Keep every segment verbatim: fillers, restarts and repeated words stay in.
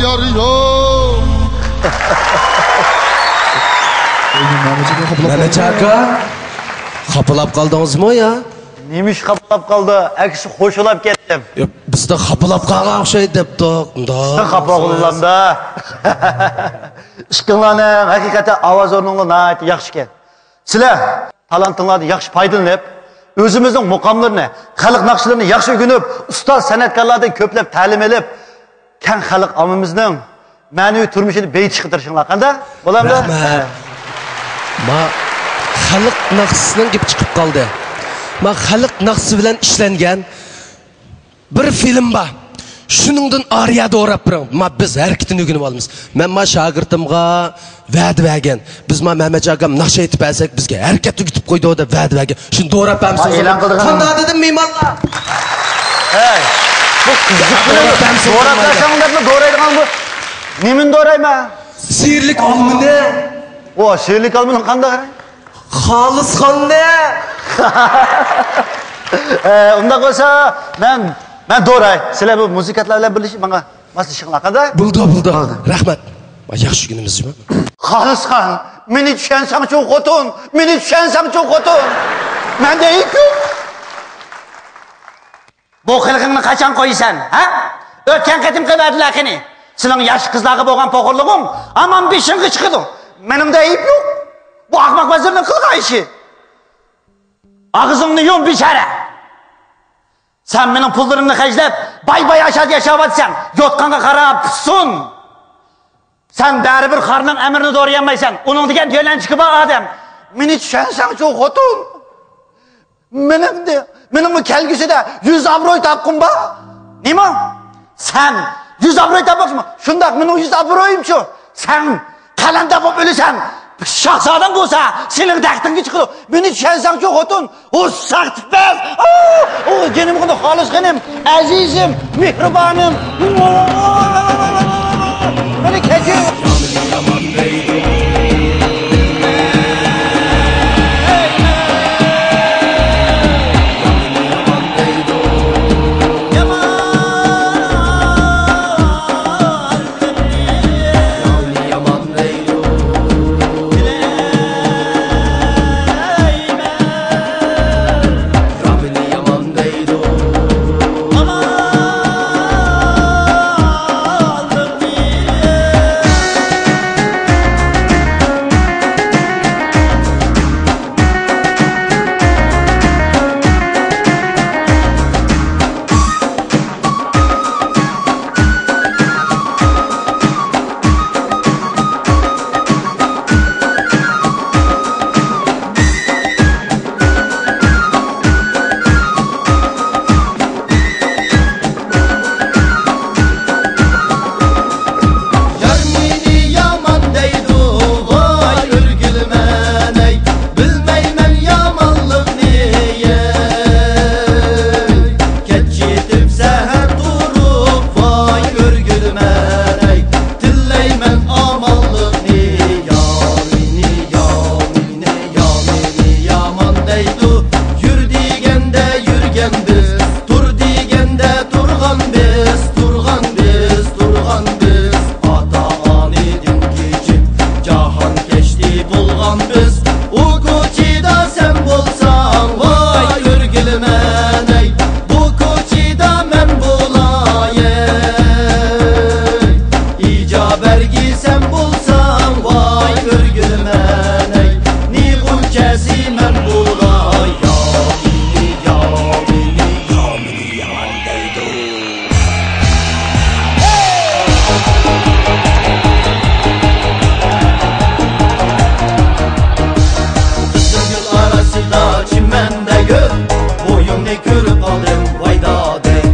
يار يوق. مەمەت ئاكا، خاپىلاپ قالدىڭىزمۇ يا؟ نېمە ئىش خاپىلاپ قالدى؟ ئەكسى خوشلاپ كەتتىم. يا، بىزدە خاپىلاپ قالغان ئوخشايدۇ دەپتۇق. مۇنداق. خاپا بولغاندا. ئىككىڭلارنىڭ ھەقىقەتەن ئاۋاز ئورنۇڭلار ناھايىتى ياخشىكەن. سىلەر تالانتىڭلاردىن ياخشى پايدىلىنىپ، ئۆزىمىزنىڭ مۇقاملىرىنى، خەلق ناخشىلىرىنى ياخشى ئۆگىنىپ، ئۇستاز سەنئەتكارلاردىن كۆپلەپ تەلىم ئېلىپ، كەڭ خەلق ئاممىمىزنىڭ مەنىۋى تۇرمۇشىنى بېيىتىشقا تىرىشىڭلار. قانداق؟ بولامدۇ؟ رەھمەت. ما خەلق ناخشىسىنىڭ گېپى چىقىپ قالدى. ما خەلق ناخشىسى بىلەن ئىشلەنگەن بىر فىلىم بار. شۇنىڭدىن ئارىيە دوراپ بېرىڭ. ما بىز ھەرىكىتىنى ئۆگىنىپ ئالىمىز. مەن ما شاگىرتىمغا ۋەدە بەرگەن. بىز ما مەمەت ئاكام ناخشا ئېيتىپ بەرسەك، بىزگە ھەرىكەت ئۆگىتىپ قويىدۇ دەپ ۋەدە بەرگەن. شۇنى دوراپ بەرمىسىڭىز. ئېلان قىلىدىغان. قانداق دېدىم مېھمانلار؟ ھەي، بۇ قىزىق بىلەن دوراپ بەرسەڭ دەپلا دورايدىغان بۇ. نېمىنى دورايمەن؟ سېھىرلىك ئالمىنى. ئو، سېھىرلىك ئالمىنى قانداق؟ خالىس خاننى. ئە، ئۇنداق بولسا مەن، مەن دوراي. سىلەر بۇ مۇزىكانتلار بىلەن بىرلىشىپ ماڭا ماسلىشىڭلار، قانداق؟ بولدى، بولدى. بولدى. رەھمەت. ياخشى كۈنىمىزدىمۇ؟ خالىسخان، مېنى چۈشەنسەڭچۇ خوتۇن، مېنى چۈشەنسەڭچۇ خوتۇن. مەندە ئەيىب يوق. بۇ قىلىقىڭنى قاچان قويىسەن، ھە؟ ئۆتكەن قېتىمقى ۋەدىلەر قېنى؟ سېنىڭ ياش قىزلارغا بولغان پوخۇرلۇقۇڭ ھامان بېشىڭغا چىقىدۇ. مېنىڭدە ئەيىب يوق. بۇ ئاخماق ۋەزىرنىڭ قىلغان ئىشى. ئاغزىڭنى يۇم، بىچارە. سەن مېنىڭ پۇللىرىمنى خەجلەپ، باي-باي ئاشات ياشاۋاتىسەن. يوتقانغا قاراپ سۇن. سەن بەرىبىر خارنىڭ ئەمرىنى دورىيالمايسەن. ئۇنىڭ دېگەن يۆلەنچۈكى بار ئادەم. مېنى چۈشەنسەڭچۇ خوتۇن. مېنىڭ دە-، مېنىڭمۇ كەلگۈسىدە يۈز ئابروي تاپقۇم بار. نېمە؟ سەن يۈز ئابروي تاپماقچىمۇ؟ شۇنداق، مېنىڭ يۈز ئابرويۇمچۇ؟ سەن قەلەندەر بولۇپ ئۆلىسەن. شاھزادەڭ بولسا سېنىڭ دەختىڭگە چىقىدۇ. مېنى چۈشەنسەڭچۇ خوتۇن؟ ئۇ ساختىپەز! ئۇ، ئۇ جېنىم خۇدا خالىس خېنىم، ئەزىزىم، مېھرىبانىم. مېنى كەچۈر. يار مېنى يامان دەيدۇ، ۋاي ئۆرگۈلمەن ئەي، بىلمەيمەن يامانلىقنى، ئەي. كەچ يېتىپ سەھەر تۇرۇپ، ۋاي ئۆرگۈلمەن ئەي، تىلەيمەن ئامانلىقنى. يا مېنى، يا مېنى، يا مېنى يامان دەيدۇ، يۈر دېگەندە يۈرگەن بىز، تۇر دېگەندە تۇرغان بىز، تۇرغان بىز، تۇرغان بىز. ئاتا-ئانىدىن كېچىپ، جاھانكەشتى بولغان بىز. ئۇ كوچىدا سەن بولساڭ، ۋاي ئۆرگۈلمەن ئەي، بۇ كوچىدا مەن بولاي. ئىجا بەرگى سەن بولساڭ، ۋاي ئۆرگۈلمەن ئەي، نى غۇنچەسى مەن بولاي. يا مېنى، يا مېنى، يا مېنى يامان دەيدۇ. قىزىل گۈل ئارىسىدا چىمەندە گۈل، بويۇڭنى كۆرۈپ قالدىم، ۋاي دادەي.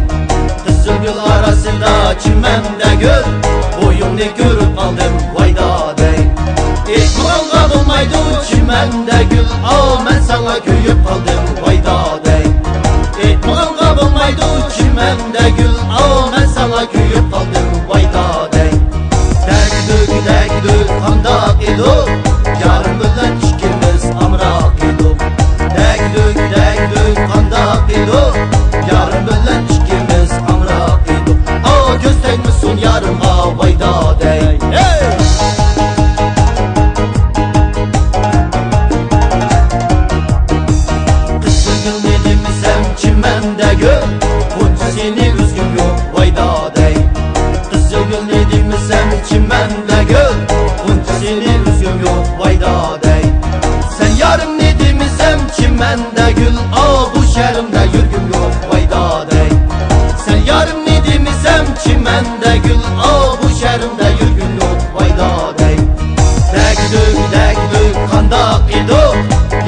قىزىل گۈل ئارىسىدا چىمەندە گۈل، بويۇڭنى كۆرۈپ قالدىم، ۋاي دادەي. ئېيتمىغانغا بولمايدۇ چىمەندە گۈل، ئاۋۇ مەن ساڭا كۆيۈپ قالدىم، ۋاي دادەي. ئېيتمىغانغا بولمايدۇ چىمەندە گۈل، ئاۋۇ مەن ساڭا كۆيۈپ قالدىم، ۋاي دادەي. دەگدۈك، دەگدۈك، قانداق ئىدۇق؟ يارىم بىلەن ئىككىمىز ئامراق ئىدۇق. دەگدۈك، دەگدۈك، قانداق ئىدۇق؟ يارىم بىلەن ئىككىمىز ئامراق ئىدۇق. ئاۋۇ كۆز تەگمىسۇن يارىمغا، ۋاي چىمەندە گۈل، ئۇنچە سېنى ئۈزگۈم يوق، ۋاي دادەي. سەن يارىمنى دېمىسەم، چىمەندە گۈل، ئا، بۇ شەھىرىمدە يۈرگۈم يوق، ۋاي دادەي. سەن يارىمنى دېمىسەم، چىمەندە گۈل، ئا، بۇ شەھىرىمدە يۈرگۈم يوق، ۋاي دادەي. دەگدۈك، دەگدۈك، قانداق ئىدۇق؟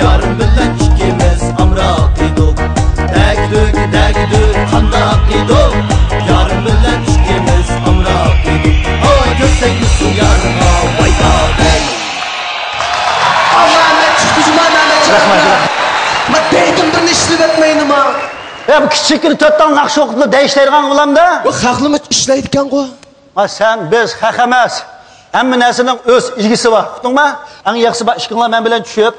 يارىم بىلەن ئىككىمىز ئامراق ئىدۇق. دەگدۈك، دەگدۈك، قانداق ئىدۇق؟ يارىم بىلەن ئىككىمىز ئامراق ئىدۇق. ئاي، كۆرسەكمۇ شۇ يارىڭغا، ۋاي دادەي. ئاللا ئەمەت چىقتى جۇما، ئەمەت چىقتى. رەھمەت، رەھمەت. ما دەيدىم بىرنى ئىشلىۋەتمەينىما؟ يا، بۇ كىچىككىنە تۆت تال ناخشا ئوقۇپلا دەيىشلەيدىغان بولامدا؟ بۇ خەقلىمۇ ئىشلەيدىكەنغۇ. ما سەن، بىز خەق ئەمەس. ھەممە نەرسىنىڭ ئۆز ئىگىسى بار. ئۇقتۇڭما؟ ئەڭ ياخشىسى بار ئىككىڭلار مەن بىلەن چۈشۈپ،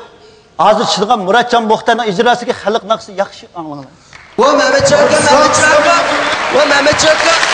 ھازىر چىقىدىغان مۇراتجان مۇختەرنىڭ ئىجراسىدىكى خەلق ناخشىسى ياخشى ئاڭلاڭلار. ۋا مەمەتجان ئاكا، مەمەتجان ئاكا. ۋا مەمەتجان ئاكا.